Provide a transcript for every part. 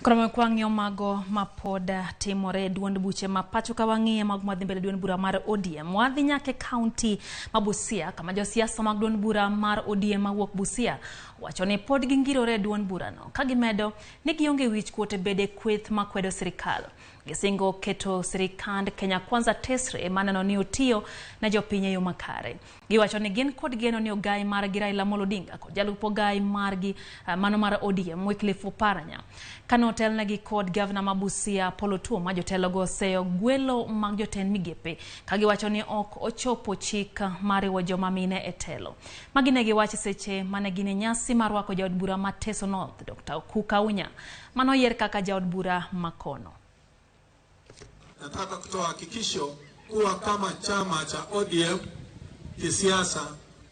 Koro kwang'iyo mago mapod timore e duond buche ma pacho ka wang'iye mago madhi mbele duond bura mar ODM. Wadhi nyaka e kaunti ma Busia kama josiasa mag duond bura mar ODM mawuok Busia wacho ni pod gingirore e duond burano ka gimedo ni gionge wich kuot e bedo e kweth makwedo sirikal. Gisingo keto sirikand Kenya Kwanza tesre maneno ni otiyo ne jopiny e yo makare. Giwacho ni gin kod geno ni ogai margi Raila Amolo Odinga kod jalup ogai margi mano mar ODM Wycliffe Oparanya. Kane otelnegi kod gavana ma Busia Paul Otuoma, jotelogo oseyo gwelo mag jotend migepe ka giwacho ni ok ochopo chik mar riwo joma mine e telo. Magi ne giwacho seche mane gin e nyasi mar rwako jaod bura ma Teso North Dr. Oku Kaunya mane oyier kaka jaod bura makono. Nataka kutoa hakikisho kuwa kama chama cha ODM kisiasa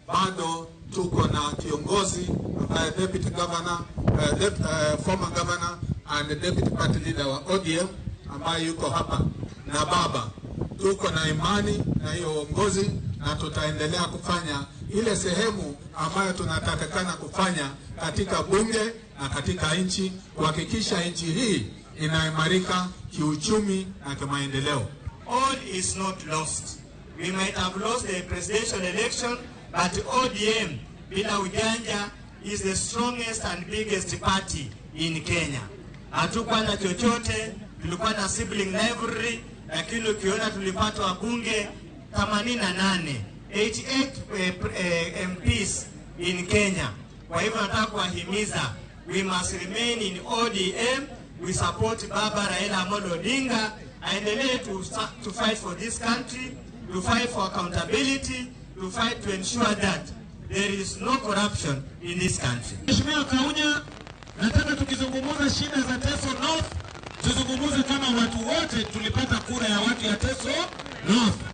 bado tuko na kiongozi ambaye deputy governor, former governor and deputy party leader wa ODM ambaye yuko hapa na baba. Tuko na imani na hiyo uongozi na tutaendelea kufanya ile sehemu ambayo tunatakikana kufanya katika bunge na katika nchi kuhakikisha nchi hii inaimarika kiuchumi na kimaendeleo. All is not lost. We might have lost the presidential election, but ODM bila ujanja is the strongest and biggest party in Kenya. Hatukuwa na chochote, tulikuwa na sibling rivalry, lakini ukiona tulipata wabunge 88, 88 MPs in Kenya. Kwa hivyo nataka kuwahimiza, we must remain in ODM. We support Baba Raila Amolo Odinga aendelee to fight for this country, to fight for accountability, to fight to ensure that there is no corruption in this country. Mheshimiwa Kaunya, nataka tukizungumza shida za Teso North tuzungumze kama watu wote tulipata kura ya watu ya Teso North.